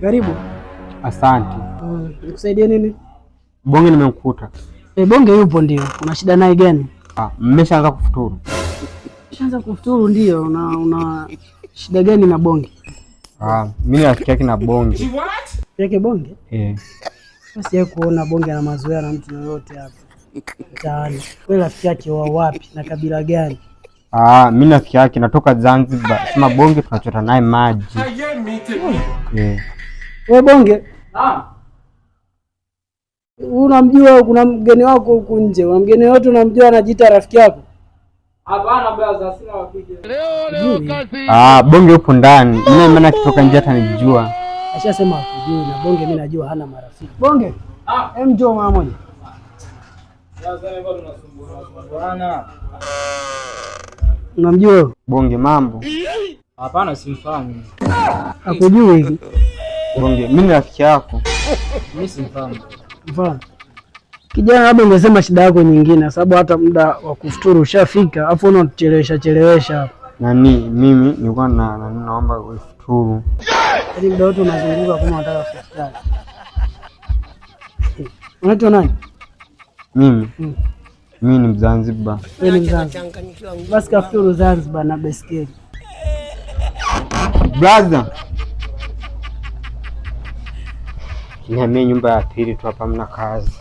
Karibu. Asante. Nikusaidie nini? Bonge nimemkuta. E, Bonge yupo ndio. Una shida naye gani? Ah, mmeshaanza kufuturu? Shaanza kufuturu ndio. Una shida gani na Bonge? Ah, mimi rafiki yake na Bonge. Yake Bonge? Eh. Sijawahi kuona Bonge ana mazoea na mtu yoyote hapa mtaani. Wewe rafiki yake wa wapi na kabila gani? Ah, mimi rafiki yake natoka Zanzibar. Sema Bonge tunachota naye maji. Eh. Wewe Bonge? Ah. Unamjua kuna mgeni wako huku nje? Una mgeni yote unamjua anajiita rafiki yako? Hapana brother, sina rafiki. Leo kazi. Ah, Bonge yupo ndani. Mimi maana akitoka nje atanijua. Ashasema hakujui na Bonge mimi najua hana marafiki. Bonge? Ah, hem njoo mara moja. Sasa tunasumbuana. Unamjua? Bonge mambo. Hapana, simfahamu. Hakujui hivi. Bonge, mimi ni rafiki yako. Mimi simfahamu. Mfano. Kijana, labda ungesema shida yako nyingine, sababu hata muda wa kufuturu ushafika, afu unatuchelewesha chelewesha hapa. Nani, mimi nilikuwa na nani, naomba ufuturu. Yaani muda wote unazunguka kama unataka kufuturu. Unaitwa nani? Mimi. Mimi ni Mzanzibar. Wewe ni Mzanzibar. Basi kafuturu Zanzibar na baiskeli. Brother. Nihamie nyumba ya pili tu hapa mna kazi.